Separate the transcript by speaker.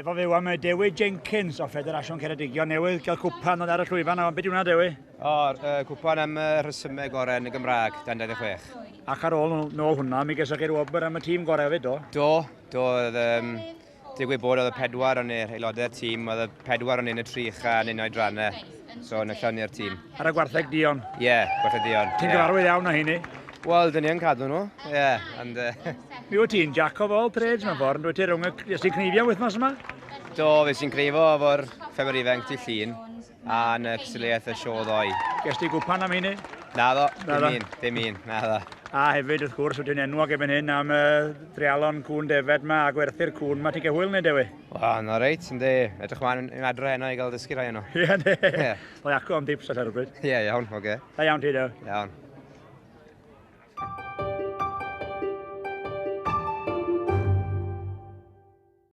Speaker 1: Efo fi wan mae Dewi Jenkins o Ffederasiwn Ceredigion newydd gael cwpan ond ar y llwyfan. A beth yw hwnna, Dewi?
Speaker 2: O, cwpan am y rhesymau gorau yn y Gymraeg, dan 26.
Speaker 1: Ac ar ôl nôl hwnna, mi gesoch chi'r wobr am y tîm gorau hefyd, do?
Speaker 2: Do, do, oedd, digwydd bod oedd y pedwar o'n i'r aelodau'r tîm, oedd y pedwar o'n un y tri ucha yn un oedrannau, so yn ni'r tîm.
Speaker 1: Ar y gwartheg duon?
Speaker 2: Ie, yeah, gwartheg duon.
Speaker 1: Ti'n yeah. gyfarwydd iawn o hynny?
Speaker 2: Wel, dyn ni yn cadw nhw, ie. Yeah, and,
Speaker 1: Mi wyt ti'n jack of all trades mewn ffordd, dwyt ti rhwng y... Ys ti'n cneifio wythnos yma?
Speaker 2: Do, fe sy'n cneifo efo'r ffermwyr ifanc ti llun a yn y cystadleuaeth y sio ddoe.
Speaker 1: Ges ti gwpan am hynny?
Speaker 2: Naddo, dim un, dim un, naddo.
Speaker 1: A hefyd, wrth gwrs, wyt ti'n enwog erbyn hyn am y dreialon cŵn defed yma a gwerthu'r cŵn yma. Ti'n cael hwyl neu, Dewi?
Speaker 2: Wel, no reit, yndi. Edrych mlaen yn adre heno i gael dysgu rhai yno.
Speaker 1: Ie, yndi. Ie. Wel, acw am dips allan rhywbryd.
Speaker 2: Ie, iawn, oce.
Speaker 1: Da iawn ti, Dewi.
Speaker 2: Iawn.